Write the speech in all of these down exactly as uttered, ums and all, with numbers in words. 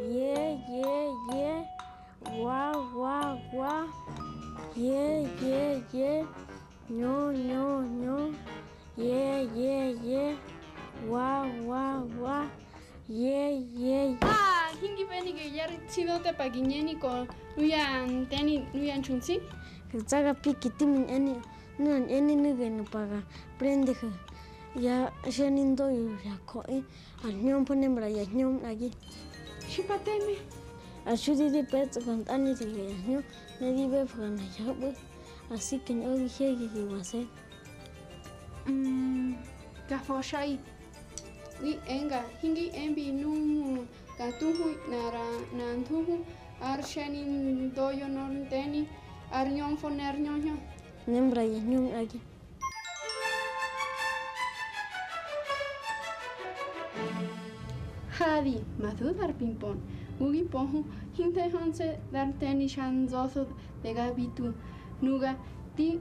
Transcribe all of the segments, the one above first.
Ye, ye, ye, wa, wa, wa. Ye, ye, ye, ñö, ñö, ñö. Ye, ye, ye, wa, wa, wa. Ye, ye, ye. Ah, hingi ꞌbe̱ni ge yá tsi Dote pa gi ꞌñeni ko nuya nteni nuya nxunsi. Tsaga piki ti mi ñꞌeni, nuna ñꞌeni nuga nupa ga prendehu̱ ya xeni ndoyo ya jöꞌi. Ar hñömfo ne mbra ya hñö nꞌagi. Xi pa teme. Ar xudi di petsꞌu̱ ga ntꞌani ri ya hñö, ne di ꞌbefu̱ ga nda hya̱pꞌu̱, así ke ñꞌo̱ gi hyegi gi wase. Mm, ga fa̱xꞌaꞌi. Di enga, hingi embi nuꞌmu̱ ga tuhu̱ nꞌar, nꞌar nthuhu ár xe̱ni ndoyo nor nteni, ár hñömfo ne ár hñöhñö. Ne mbra ya hñö nꞌagi. Hadi, ma du dar pimpon, gu gi pöhu̱, hinte ho̱nse̱ dar nteni xa nzötho de ga bi tu. Nuga di,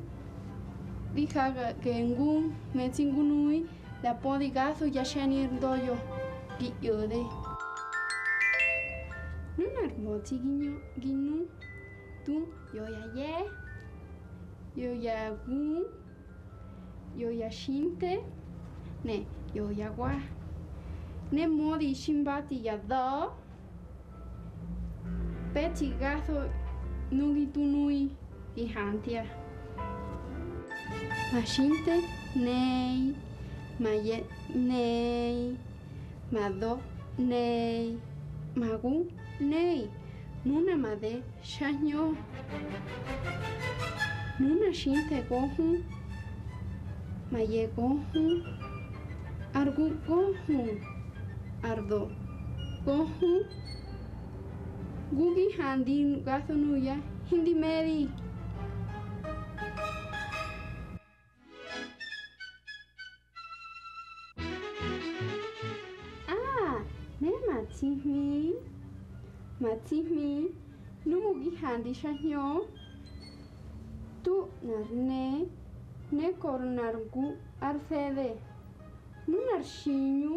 di jaga ge ngu metsi ngu nui da pödi gatho ya xe̱ni ndoyo gi ꞌyo̱de. Nunar motsi gi ñu, gi nu, tu, yo ya ye, yo ya gu, yo ya xinte, ne yo ya wa. Ne mödi xi mbati ya da̱, pe̱tsi gatho nugi tu nui gi hantya. Ma xinte, nei, ma ye, nei, ma do, nei, ma gu, nei. Nuna ma de, xañö. Nuna xinte gohu, ma ye gohu, ar gu gohu, ar do gohu. Gu gi handi gatho nuya hindi medi. Ah, ne ma tsi hmi, ma tsi hmi, núꞌmu̱ gi handi xañö, tu nꞌar ne, ne kor nꞌar ngu ár fede, nunar xiñu,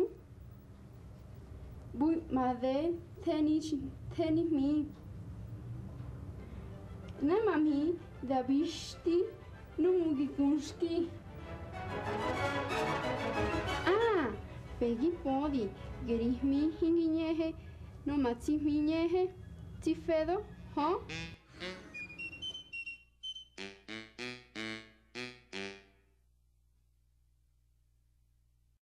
ꞌbu̱ made theni, theni hmi. Ne ma mhi da bixti núꞌmu̱ gi kuxki. Ah, pe gi pödi, ge ri hmi hingi ñꞌehe, nöꞌö ma tsi hmi ñꞌehe, tsi Fedo, hö?